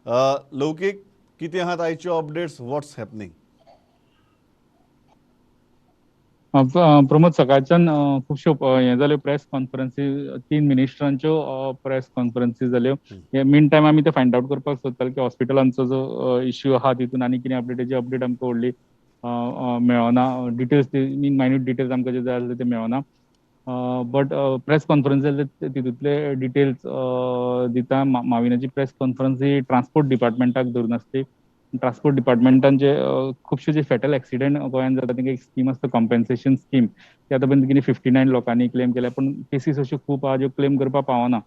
लौकीक, कितें आहात आयच्यो अपडेट्स, वॉट्स हॅपनिंग? प्रमोद, सकाळच्यान खुबश्यो हें जाल्यो प्रेस कॉन्फरन्सी, 3 मिनिस्टरांच्यो प्रेस कॉन्फरन्सी जाल्यो. मीन टायम आमी ते फायंड आवट करपाक सोदताले की हॉस्पिटलांचो जो इश्यू आहा तितून आनी कितें अपडेटाची अपडेट आमकां व्हडली मेळना, डिटेल्स मीन मायन्यूट डिटेल्स आमकां जे जाय आसले ते मेळना. बट प्रेस कॉन्फरन्स जाले तितूंतले डिटेल्स दिता. माविनाची प्रेस कॉन्फरन्स ही ट्रान्सपोर्ट डिपार्टमेंटाक धरून आसली. ट्रान्सपोर्ट डिपार्टमेंटान जे खुबशे जे फेटल एक्सिडेंट गोंयांत जाता तांकां एक स्कीम आसता, कॉम्पेन्सेशन स्कीम. ती आतां पर्यंत कितें 59 लोकांनी क्लेम केल्या, पूण केसीस अश्यो खूब आहा ज्यो क्लेम करपाक पावना.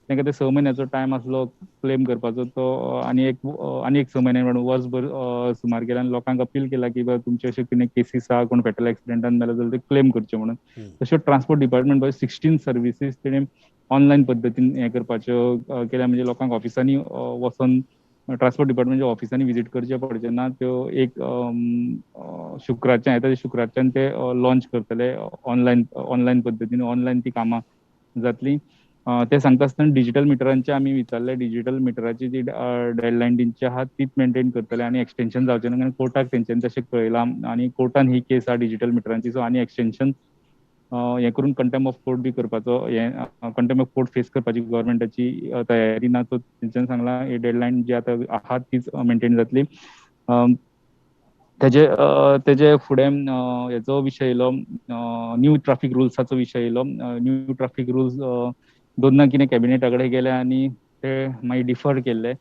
तांकां ते 6 म्हयन्याचो टायम आसलो क्लेम करपाचो, तो आनी एक 6 म्हयने म्हणून वर्सभर सुमार केला आनी लोकांक अपील केला की बाबा तुमचे अशे कितें केसीस आहा, कोण फेटल एक्सिडेंटान मेला जाल्यार ते क्लेम करचे म्हणून. तश्यो ट्रान्सपोर्ट डिपार्टमेंट 16 सर्विसीस तेणें ऑनलायन पद्दतीन हें करपाच्यो केल्या, म्हणजे लोकांक ऑफिसांनी वचोन ट्रान्सपोर्ट डिपार्टमेंटच्या ऑफिसांनी विजीट करचें पडचें ना. त्यो एक शुक्रारच्यान येता, शुक्रारच्यान ते लॉन्च करतले ऑनलायन पद्दतीन, ऑनलायन ती कामां जातली. ते सांगता आसतना डिजिटल मिटरांचे आमी विचारले, डिजिटल मिटराची जी डेडलायन तेंची आहा तीच मेंटेन करतले आनी एक्सटेंशन जावचें ना, कारण कोर्टाक तेंच्यांनी तशें कळयलां आनी कोर्टान ही केस आहा डिजिटल मिटरांची. सो आनी एक्सटेंशन हें करून कंटेम्प ऑफ कोर्ट बी करपाचो, हें कंटेम्प ऑफ कोर्ट फेस करपाची गव्हर्मेंटाची तयारी ना. सो तेंच्यांनी सांगलां ही डेडलायन जी आतां आहा तीच मेंटेन जातली. तेजे फुडें हेचो विशय येयलो, न्यू ट्राफीक रुल्साचो विशय येयलो. न्यू ट्राफीक रुल्स दोनदा कितें कॅबिनेटा कडेन गेले आनी ते मागीर डिफर केल्ले.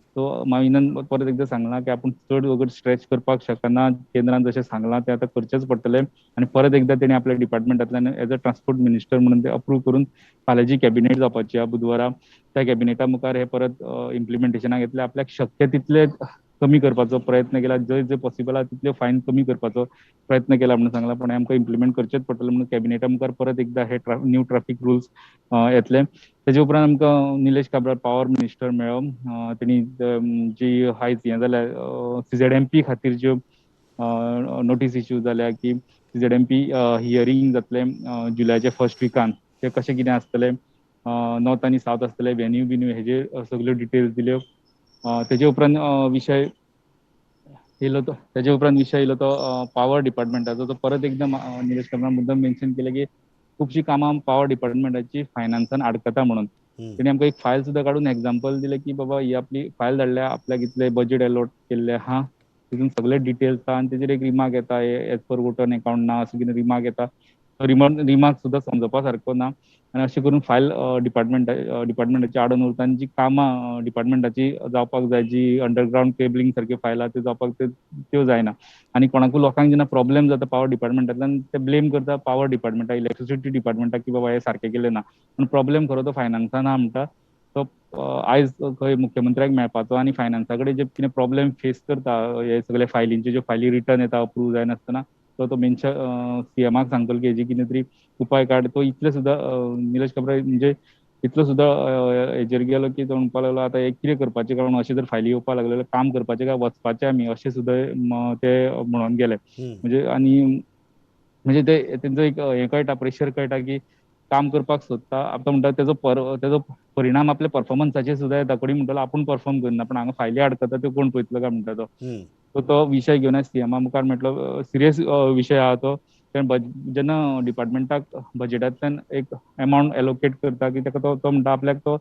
सो माविनान परत एकदां सांगलां की आपूण चड वगत स्ट्रेच करपाक शकना, केंद्रान जशें सांगलां तें आतां करचेंच पडटलें. आनी परत एकदां तेणी आपल्या डिपार्टमेंटांतल्यान एज अ ट्रान्सपोर्ट मिनिस्टर म्हणून ते अप्रूव करून फाल्यां जी कॅबिनेट जावपाची आहा बुधवारा, त्या कॅबिनेटा मुखार हे परत इम्प्लिमेंटेशनाक येतले. आपल्याक शक्य तितले कमी करपाचो प्रयत्न केला, जंय जंय पॉसिबल आहा तितले फायन कमी करपाचो प्रयत्न केला म्हणून सांगला, पण आमकां इम्प्लिमेंट करचेच पडटलें म्हणून कॅबिनेटा मुखार परत एकदां हे न्यू ट्राफीक रुल्स येतले. तेजे उपरांत आमकां निलेश काब्राल पावर मिनिस्टर मेळ्ळो. तेणी जी आयज हें जाल्या CZMP खातीर ज्यो नोटीस इश्यू जाल्या की CZMP hearing जातलें जुलयाच्या फर्स्ट विकान, तें कशें कितें आसतलें, नॉर्थ आनी सावथ आसतलें, व्हेन्यू बिन्यू हेजेर सगल्यो डिटेल्स दिल्यो. तेजे उपरांत विशय येयलो तो तेजे उपरांत विशय येयलो तो पावर डिपार्टमेंटाचो. तो परत एकदां निलेश काब्राल मुद्दम मेन्शन केलें की खुबशीं कामां पावर डिपार्टमेंटाची फायनान्सान आडकता म्हणून. तेणी आमकां एक फायल सुद्दां काडून एग्जाम्पल दिलें की बाबा ही आपली फायल धाडल्या, आपल्याक इतले बजेट एलॉट केल्लें आहा, तितून सगळे डिटेल्स आहा आनी तेजेर एक रिमार्क येता, एज पर वोटर अकाउंट ना अशें कितें रिमार्क येता. तो रिमार्क सुद्दां समजपा सारको ना आनी अशें करून फायल डिपार्टमेंटाची आडून उरता आनी जी कामां डिपार्टमेंटाची जावपाक जाय, जी अंडरग्रावंड केबलिंग सारक्यो फायलां त्यो जावपाक त्यो जायना. आनी कोणाकूय लोकांक जेन्ना प्रॉब्लेम जाता पावर डिपार्टमेंटांतल्यान ते ब्लेम करता पावर डिपार्टमेंटाक, इलेक्ट्रिसिटी डिपार्टमेंटाक की बाबा हें सारकें केलें ना, पूण प्रॉब्लेम खरो तो फायनान्सान आहा म्हणटा. तो आयज खंय मुख्यमंत्र्याक मेळपाचो आनी फायनान्सा कडेन जे कितें प्रॉब्लेम फेस करता, हे सगळे फायलींचे ज्यो फायली रिटर्न येता अप्रूव जायनासतना, तो मेनशा सीएमाक सांगतलो की हेजी कितें तरी उपाय काड. तो इतले सुद्दां निलेश काब्राल म्हणजे इतलो सुद्दां हेजेर गेलो की तो म्हणपाक लागलो आतां हें कितें करपाचें, कारण अशें जर फायली येवपाक लागले जाल्यार काम करपाचें काय वचपाचें आमी, अशें सुद्दां ते म्हणून गेले. म्हणजे आनी म्हणजे ते तेंचो एक हें कळटा, प्रेशर कळटा की काम करपाक सोदता. आतां म्हणटा तेजो परिणाम आपल्या परफॉर्मन्साचेर सुद्दां येता. कोणी म्हणटलो आपूण परफॉर्म करना, पण हांगा फायली आडकता त्यो कोण पळयतलो काय म्हणटा तो. सो तो विशय घेवन सीएमा मुखार म्हटलो सिरियस विशय आहा तो, कारण जेन्ना डिपार्टमेंटाक बजेटांतल्यान एक एमावंट एलोकेट करता की ताका तो म्हणटा आपल्याक तो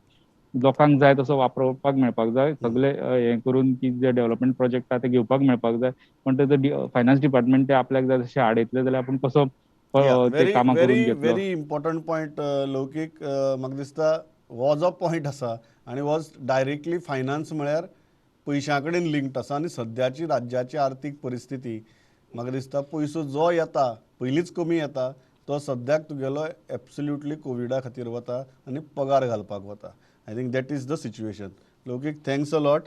लोकांक जाय तसो वापरपाक मेळपाक जाय, सगळे हें करून की जे डेव्हलपमेंट प्रोजेक्ट आहा ते घेवपाक मेळपाक जाय, पण ते फायनान्स डिपार्टमेंट ते आपल्याक जाय तशें आडयतले जाल्यार आपूण कसो कामां करून घेतलो. व्हेरी इम्पॉर्टंट पॉयंट लौकीक, म्हाका दिसता हो जो पॉयंट आसा आनी हो डायरेक्टली फायनान्स म्हळ्यार पयशां कडेन लिंक्ड आसा आनी सद्याची राज्याची आर्थीक परिस्थिती म्हाका दिसता पयसो जो येता पयलींच कमी येता तो सद्याक तुगेलो एब्सोल्युटली कोविडा खातीर वता आनी पगार घालपाक वता. I think that is the situation. Laukik, thanks a lot.